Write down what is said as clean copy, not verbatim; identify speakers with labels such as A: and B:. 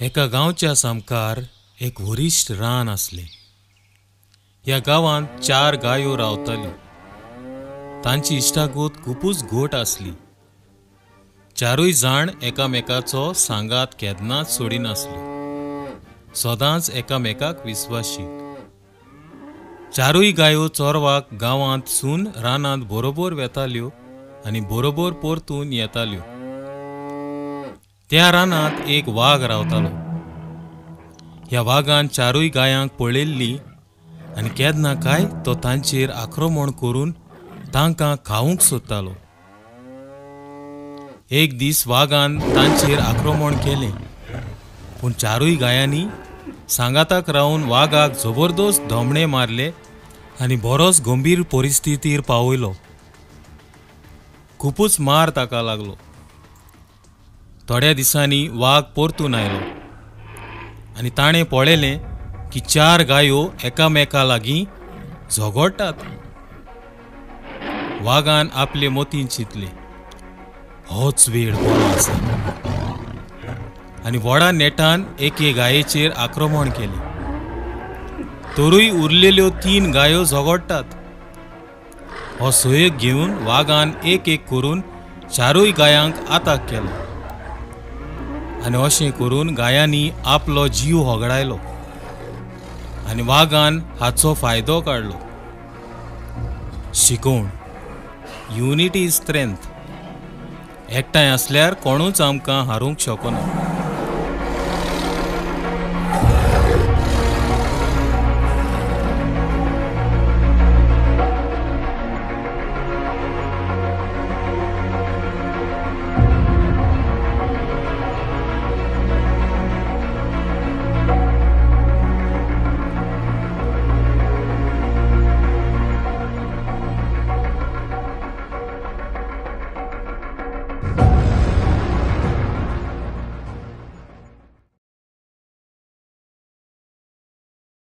A: एका गांवच्या सामकार एक वरिश्ठ रान आसलें. ह्या गांवांत 4 गायो रावताल्यो. तांची इश्टागत खुबूच घोट आसली. चारूय जाण एकामेकाचो सांगात केन्नाच सोडिनासल्यो. सदांच एकामेकाक विस्वाशी. चारूय गायो चोरवाक गांवांत सून रानांत बरोबर वेताल्यो आनी बरोबर परतून येताल्यो. त्या रानांत एक वाग रावतालो. ह्या वागान चारूय गायांक पळयल्ली आनी केन्ना काय तो तांचेर आक्रमण करून तांकां खावंक सोदतालो. एक दीस वागान तांचेर आक्रमण केलें, पूण चारूय गायांनी सांगाताक रावन वागाक जबरदस्त धोमणे मारले आनी बरोच गंभीर परिस्थितीर पावयलो. खुबूच मार ताका लागलो. थोड्या दिसांनी वाग परतून आयलो आनी ताणें पळयलें की 4 गायो एकामेका लागीं झगडटात. वागान आपले मतीन चिंतलें, होच वेळ बरो आसा, आनी व्हडा नेटान एके गायेचेर आक्रमण केलें. तरूय उरलेल्यो 3 गायो झगडटात. हो सोयेक घेवन वागान एक एक करून चारूय गायांक आताक केलो आनी अशें करून गायांनी आपलो जीव होगडायलो आनी वागान हाचो फायदो काडलो. शिकवण: युनिटी is strength. एकठांय आसल्यार कोणूच आमकां हारूंक शकना.